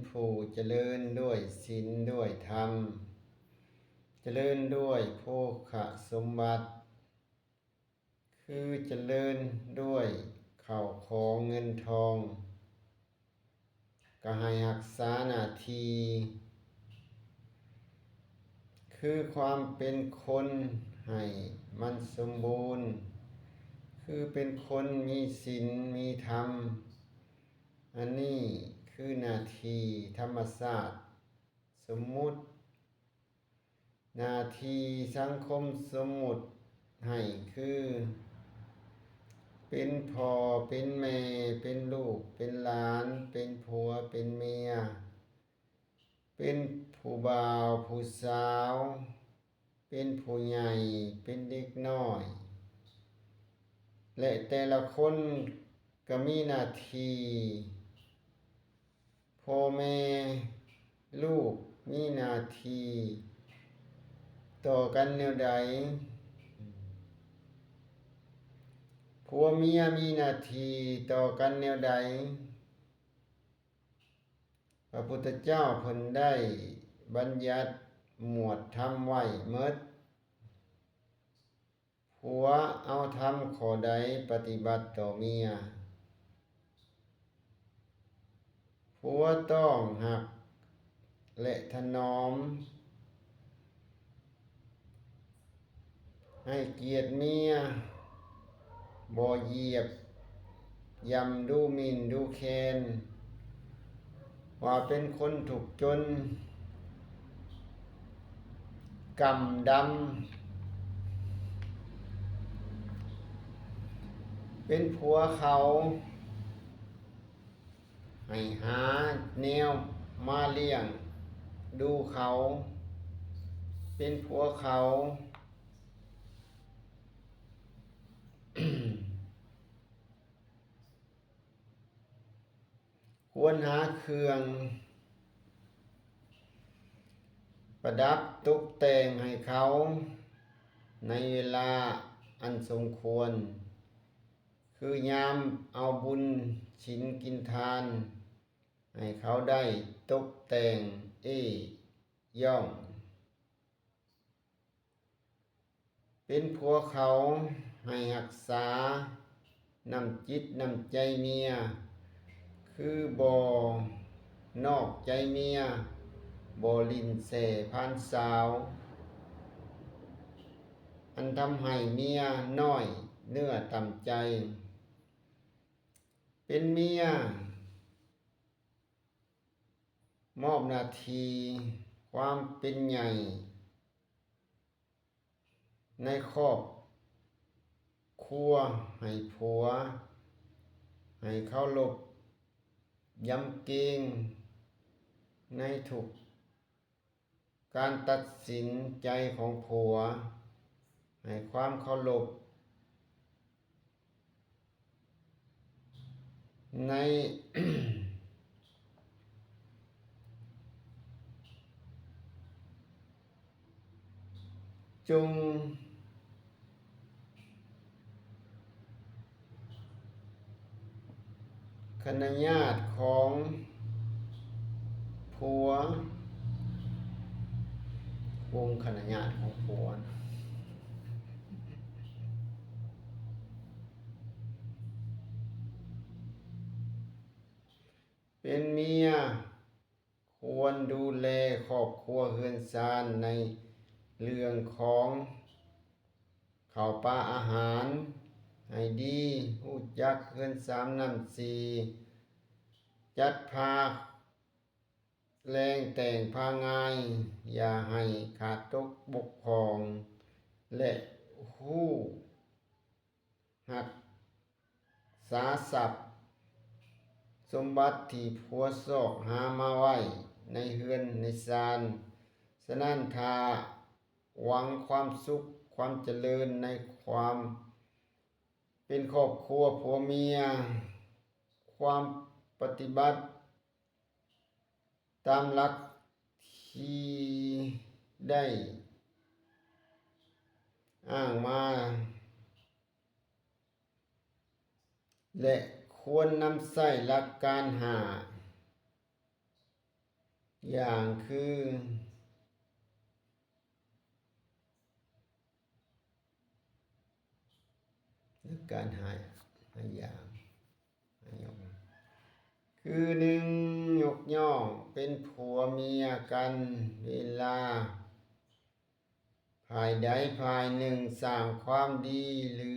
ຜູ້ຈະເລີນດ້ວຍສິນດ້ວຍທຳ, ຈະເລີນດ້ວຍໂພຄະສົມບັດ ຄືຈະເລີນດ້ວຍເຂົ້າຂອງເງິນທອງ, ກໍໃຫ້ຮັກສາໜ້າທີ່ ຄືຄວາມເປັນຄົນໃຫ້ມັນສົມບູນ, ຄືເປັນຄົນມີສິນມີທຳ. ອັນນີ້ຄືໜ້າທີ່ທຳມະຊາດສົມມຸດ. ໜ້າທີ່ສັງຄົມສົມມຸດໃຫ້ຄື ເປັນພໍ່ເປັນແມ່ ເປັນລູກເປັນຫຼານ ເປັນຜົວເປັນເມຍ ເປັນຜູ້ບ່າວຜູ້ສາວ ເປັນຜູ້ໃຫຍ່ ເປັນເດັກນ້ອຍ ແລະ ແຕ່ລະຄົນກໍມີໜ້າທີ່. ພໍ່ແມ່ລູກມີໜ້າທີ່ຕໍ່ກັນແນວໃດ? ຜົວເມຍມີໜ້າທີ່ຕໍ່ກັນແນວໃດ? ພະພຸດທະເຈົ້າເພິ່ນໄດ້ບັນຍັດໝວດທຳໄວ້ໝົດ. ຜົວເອົາທຳຂໍ້ໃດປະຕິບັດຕໍ່ເມຍ? ຜົວຕ້ອງຮັກ ແລະ ຖະໜອມ ໃຫ້ກຽດເມຍ, ບໍ່ຢຽບ ຢ່ຳດູໝິ່ນດູແຄນ ວ່າເປັນຄົນທຸກຈົນ ກຳດຳ ເປັນຜົວເຂົາ ໃຫ້ຫາແນວມາລ້ຽງດູເຂົາ ເປັນຜົວເຂົາ. ຄວນຫາເຄື່ອງປະດັບຕົກແຕ່ງໃຫ້ເຂົາໃນເວລາອັນສົມຄວນ ຄືຍາມເອົາບຸນສິນກິນທານ ໃຫ້ເຂົາໄດ້ຕົກແຕ່ງເອ້ຍ້ອງ. ເປັນຜົວເຂົາໃຫ້ຮັກສານ້ຳຈິດນ້ຳໃຈເມຍ ຄືບໍ່ນອກໃຈເມຍ, ບໍ່ຫຼິ້ນແສ້ຜ່ານສາວ ອັນທຳໃຫ້ເມຍນ້ອຍເນື້ອຕ່ຳໃຈ. ເປັນເມຍ ມອບໜ້າທີ່ຄວາມເປັນໃຫຍ່ໃນຄອບຄົວໃຫ້ຜົວ, ໃຫ້ເຄົາລົບຢຳເກງໃນທຸກ ການຕັດສິນໃຈຂອງຜົວ, ໃຫ້ຄວາມເຄົາລົບໃນ ຈົ່ງ ຄະນະຍາດຂອງຜົວ, ວົງຄະນະຍາດຂອງຜົວ. ເປັນເມຍ ຄວນດູແລຄອບຄົວເຮືອນຊານໃນເລື່ອງຂອງເຂົ້າປາອາຫານໃຫ້ດີ, ຮູ້ຈັກເຮືອນຊາມນ້ຳຊີ, ຈັດພາແລງແຕ່ງພາງ່າຍ, ຢ່າໃຫ້ຂາດຕົກບົກຜ່ອງ ແລະ ຮູ້ ຮັກສາຊັບສົມບັດທີ່ຜົວຊອກຫາມາໄວ້ໃນເຮືອນໃນຊານ. ສະນັ້ນ ຖ້າຫວັງຄວາມສຸກຄວາມຈະເລີນໃນຄວາມເປັນຄອບຄົວຜົວເມຍ, ຄວາມປະຕິບັດ ຕາມຫຼັກທີ່ໄດ້ອ້າງມາ ແລະ ຄວນນຳໃຊ້ຫຼັກການຫ້າ ຢ່າງຄື ການໃຫ້ ໃຫ້ຢ່າງ ໃຫ້ຍົກ ຄື ໜຶ່ງ ຍົກຍ້ອງເປັນຜົວເມຍກັນເວລາ ຝ່າຍໃດຝ່າຍໜຶ່ງສ້າງຄວາມດີ ຫຼື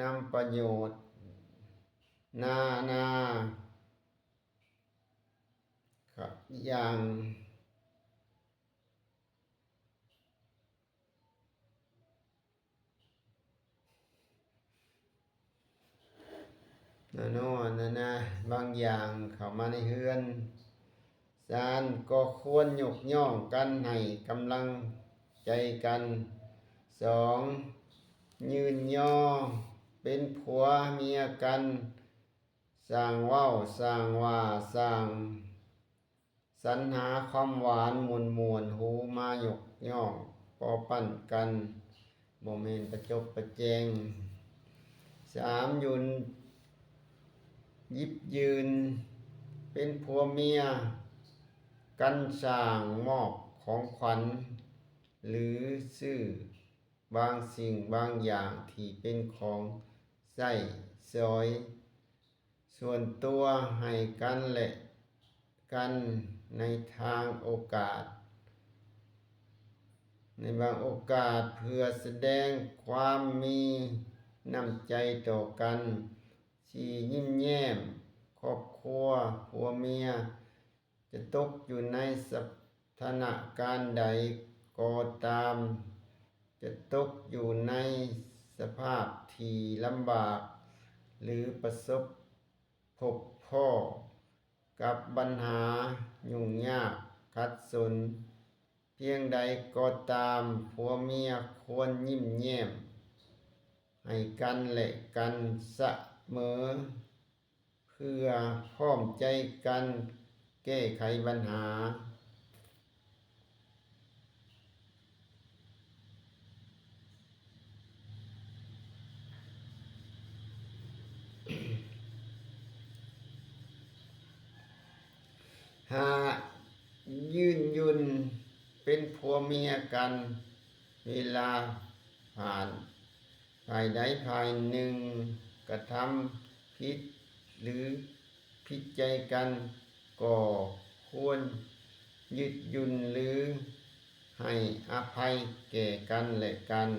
ນຳປະໂຫຍດນານາຢ່າງ ນານາ ນານາບາງຢ່າງເຂົ້າມາໃນເຮືອນຊານ ກໍຄວນຍົກຍ້ອງກັນ ໃຫ້ກຳລັງໃຈກັນ. ສອງ ຍືນຍໍເປັນຜົວເມຍກັນ ຊ່າງເວົ້າ ຊ່າງວ່າ ຊ່າງ ສັນຫາຄວາມຫວານມ່ວນໆຫູມາຍົກຍ້ອງ ປໍປັ້ນກັນ ບໍ່ແມ່ນປະຈົບປະແຈງ. ສາມ ຍືນ ຢິບຍືນ ເປັນຜົວເມຍກັນ ສ້າງມອບຂອງຂວັນ ຫຼື ຊື້ບາງສິ່ງບາງຢ່າງທີ່ເປັນຂອງໃຊ້ສອຍ ສ່ວນຕົວໃຫ້ກັນແລະກັນໃນທາງໂອກາດ ໃນບາງໂອກາດ ເພື່ອສະແດງຄວາມມີນ້ຳໃຈຕໍ່ກັນ. ສີ່ ຍິ້ມແຍ້ມ ຄອບຄົວຜົວເມຍ ຈະຕົກຢູ່ໃນສະຖານະການໃດກໍຕາມ, ຈະຕົກຢູ່ໃນສະພາບທີ່ລຳບາກ ຫຼື ປະສົບພົບພໍ້ກັບບັນຫາຫຍຸ້ງຍາກຂັດສົນພຽງໃດກໍຕາມ, ຜົວເມຍຄວນຍິ້ມແຍ້ມໃຫ້ກັນແລະກັນສະເໝີ ເພື່ອພ້ອມໃຈກັນແກ້ໄຂບັນຫາ. ຫ້າ ຍືນຍົນເປັນຜົວເມຍກັນ ເວລາຜ່ານ ຝ່າຍໃດຝ່າຍໜຶ່ງກະທຳຜິດ ຫຼື ຜິດໃຈກັນ ກໍຄວນຍືດຫຍຸ່ນ ຫຼື ໃຫ້ອະໄພແກ່ກັນແລະກັນ.